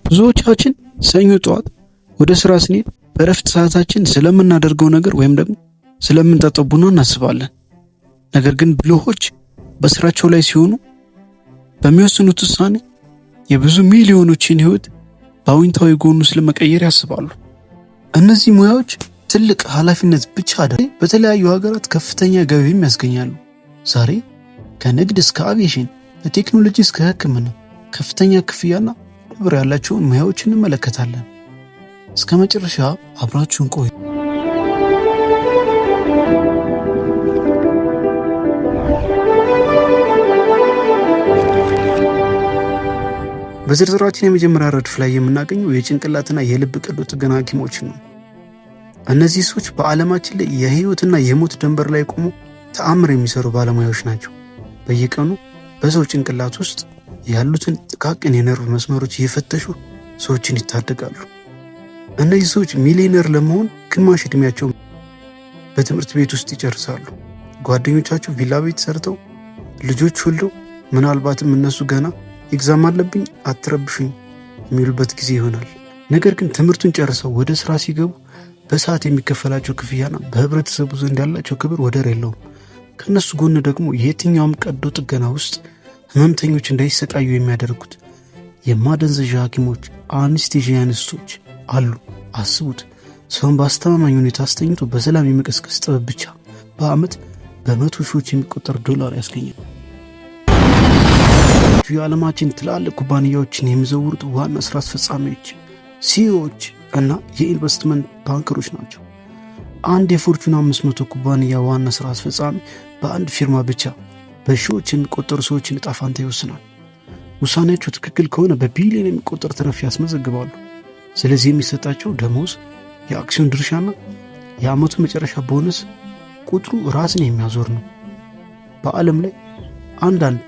ብዙዎቻችን ሰኞ ጠዋት ወደ ስራ ስንሄድ በእረፍት ሰዓታችን ስለምናደርገው ነገር ወይም ደግሞ ስለምንጠጣው ቡና እናስባለን። ነገር ግን ብልሆች በስራቸው ላይ ሲሆኑ በሚወስኑት ውሳኔ የብዙ ሚሊዮኖችን ህይወት በአዎንታዊ ጎኑ ስለመቀየር ያስባሉ። እነዚህ ሙያዎች ትልቅ ኃላፊነት ብቻ አይደለም፣ በተለያዩ ሀገራት ከፍተኛ ገቢም ያስገኛሉ። ዛሬ ከንግድ እስከ አቪዬሽን፣ ከቴክኖሎጂ እስከ ሕክምና ከፍተኛ ክፍያና ክብር ያላቸውን ሙያዎች እንመለከታለን። እስከ መጨረሻ አብራችሁን ቆዩ። በዝርዝራችን የመጀመሪያ ረድፍ ላይ የምናገኘው የጭንቅላትና የልብ ቀዶ ጥገና ሐኪሞችን ነው። እነዚህ ሰዎች በዓለማችን ላይ የህይወትና የሞት ድንበር ላይ ቆሞ ተአምር የሚሰሩ ባለሙያዎች ናቸው። በየቀኑ በሰው ጭንቅላት ውስጥ ያሉትን ጥቃቅን የነርቭ መስመሮች እየፈተሹ ሰዎችን ይታደጋሉ። እነዚህ ሰዎች ሚሊዮነር ለመሆን ግማሽ ዕድሜያቸውን በትምህርት ቤት ውስጥ ይጨርሳሉ። ጓደኞቻቸው ቪላ ቤት ሰርተው ልጆች ወልደው ምናልባትም እነሱ ገና exam አለብኝ አትረብሹኝ የሚሉበት ጊዜ ይሆናል። ነገር ግን ትምህርቱን ጨርሰው ወደ ስራ ሲገቡ በሰዓት የሚከፈላቸው ክፍያና በህብረተሰቡ ዘንድ ያላቸው ክብር ወደር የለውም። ከእነሱ ጎን ደግሞ የትኛውም ቀዶ ጥገና ውስጥ ህመምተኞች እንዳይሰቃዩ የሚያደርጉት የማደንዘዣ ሐኪሞች anesthesiologist ኦች አሉ። አስቡት፣ ሰውን በአስተማማኝ ሁኔታ አስተኝቶ በሰላም የመቀስቀስ ጥበብ ብቻ በዓመት በመቶ ሺዎች የሚቆጠር ዶላር ያስገኛል። የዓለማችን ትላልቅ ኩባንያዎችን የሚዘውሩት ዋና ስራ አስፈጻሚዎች፣ CEO ዎች እና የኢንቨስትመንት banker ኦች ናቸው። አንድ የ Fortune 500 ኩባንያ ዋና ስራ አስፈጻሚ በአንድ ፊርማ ብቻ በሺዎች የሚቆጠሩ ሰዎችን ዕጣ ፈንታ ይወስናል። ውሳኔያቸው ትክክል ከሆነ በቢሊዮን የሚቆጠር ትርፍ ያስመዘግባሉ። ስለዚህ የሚሰጣቸው ደሞዝ፣ የአክሲዮን ድርሻና የዓመቱ መጨረሻ ቦነስ ቁጥሩ ራስን የሚያዞር ነው። በዓለም ላይ አንዳንድ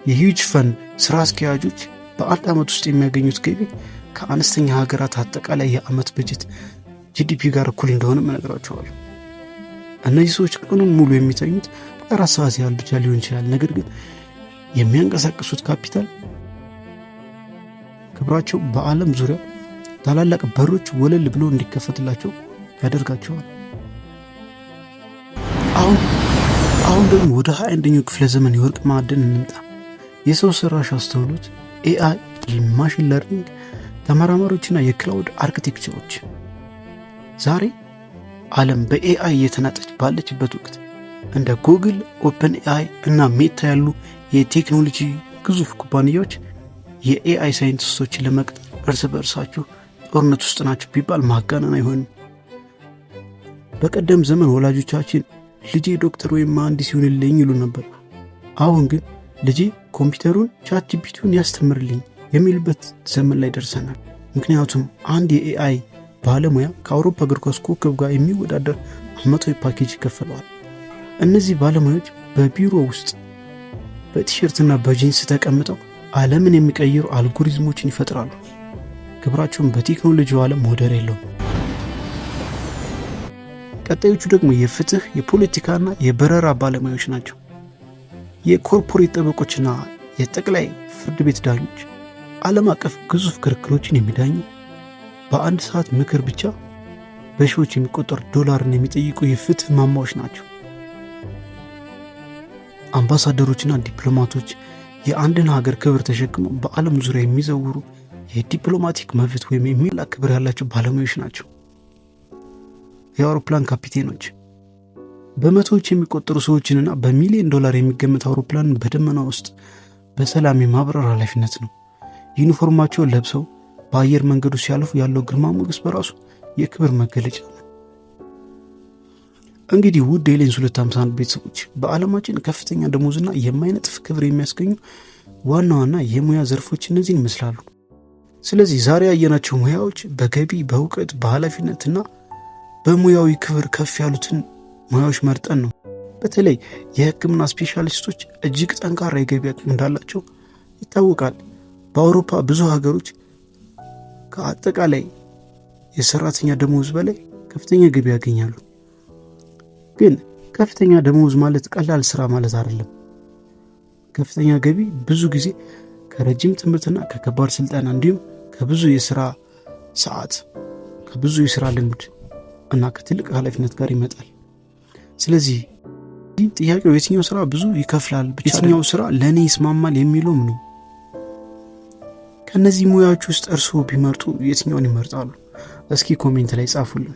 የ hedge fund ስራ አስኪያጆች በአንድ ዓመት ውስጥ የሚያገኙት ገቢ ከአነስተኛ ሀገራት አጠቃላይ የዓመት በጀት GDP ጋር እኩል እንደሆነ እነግራቸዋለሁ። እነዚህ ሰዎች ቀኑን ሙሉ የሚተኙት 4 ሰዓት ያህል ብቻ ሊሆን ይችላል። ነገር ግን የሚያንቀሳቅሱት ካፒታል ክብራቸው በዓለም ዙሪያ ታላላቅ በሮች ወለል ብሎ እንዲከፈትላቸው ያደርጋቸዋል። አሁን ደግሞ ወደ 21ኛው ክፍለ ዘመን የወርቅ ማዕድን እንምጣ። የሰው ሰራሽ አስተውሎት AI፣ machine learning ተመራማሪዎችና የ cloud architecture ኦች። ዛሬ ዓለም በ AI እየተናጠች ባለችበት ወቅት እንደ Google፣ OpenAI እና Meta ያሉ የቴክኖሎጂ ግዙፍ ኩባንያዎች የ AI ሳይንቲስቶችን ለመቅጠር እርስ በእርሳቸው ጦርነት ውስጥ ናቸው ቢባል ማጋነን አይሆንም። በቀደም ዘመን ወላጆቻችን ልጄ ዶክተር ወይም መሐንዲስ ይሁንልኝ ይሉ ነበር። አሁን ግን ልጄ ኮምፒውተሩን ChatGPT ውን ያስተምርልኝ የሚሉበት ዘመን ላይ ደርሰናል። ምክንያቱም አንድ የ AI ባለሙያ ከአውሮፓ እግር ኳስ ኮከብ ጋር የሚወዳደር ዓመታዊ ፓኬጅ ይከፈለዋል። እነዚህ ባለሙያዎች በቢሮ ውስጥ በቲሸርትና በጂንስ ተቀምጠው ዓለምን የሚቀይሩ አልጎሪዝሞችን ይፈጥራሉ። ክብራቸውን በቴክኖሎጂው ዓለም ወደር የለውም። ቀጣዮቹ ደግሞ የፍትህ፣ የፖለቲካና የበረራ ባለሙያዎች ናቸው። የ corporate ጠበቆችና የጠቅላይ ፍርድ ቤት ዳኞች ዓለም አቀፍ ግዙፍ ክርክሮችን የሚዳኙ፣ በአንድ ሰዓት ምክር ብቻ በሺዎች የሚቆጠር ዶላርን የሚጠይቁ የፍትህ ማማዎች ናቸው። አምባሳደሮችና ዲፕሎማቶች የአንድን ሀገር ክብር ተሸክመው በዓለም ዙሪያ የሚዘውሩ የዲፕሎማቲክ መብት ወይም የሚላ ክብር ያላቸው ባለሙያዎች ናቸው። የአውሮፕላን ካፒቴኖች በመቶዎች የሚቆጠሩ ሰዎችንና በሚሊዮን ዶላር የሚገመት አውሮፕላንን በደመና ውስጥ በሰላም የማብረር ኃላፊነት ነው። ዩኒፎርማቸውን ለብሰው በአየር መንገዱ ሲያልፉ ያለው ግርማ ሞገስ በራሱ የክብር መገለጫ ነው። እንግዲህ ውድ የሌንስ 251 ቤተሰቦች፣ በዓለማችን ከፍተኛ ደሞዝና የማይነጥፍ ክብር የሚያስገኙ ዋና ዋና የሙያ ዘርፎች እነዚህን ይመስላሉ። ስለዚህ ዛሬ ያየናቸው ሙያዎች በገቢ፣ በእውቀት፣ በኃላፊነትና በሙያዊ ክብር ከፍ ያሉትን ሙያዎች መርጠን ነው። በተለይ የሕክምና ስፔሻሊስቶች እጅግ ጠንካራ የገቢ አቅም እንዳላቸው ይታወቃል። በአውሮፓ ብዙ ሀገሮች ከአጠቃላይ የሰራተኛ ደመወዝ በላይ ከፍተኛ ገቢ ያገኛሉ። ግን ከፍተኛ ደመወዝ ማለት ቀላል ስራ ማለት አይደለም። ከፍተኛ ገቢ ብዙ ጊዜ ከረጅም ትምህርትና ከከባድ ስልጠና እንዲሁም ከብዙ የስራ ሰዓት፣ ከብዙ የስራ ልምድ እና ከትልቅ ኃላፊነት ጋር ይመጣል። ስለዚህ ጥያቄው የትኛው ስራ ብዙ ይከፍላል፣ የትኛው ስራ ለእኔ ይስማማል የሚለውም ነው። ከእነዚህ ሙያዎች ውስጥ እርስዎ ቢመርጡ የትኛውን ይመርጣሉ? እስኪ comment ላይ ጻፉልን።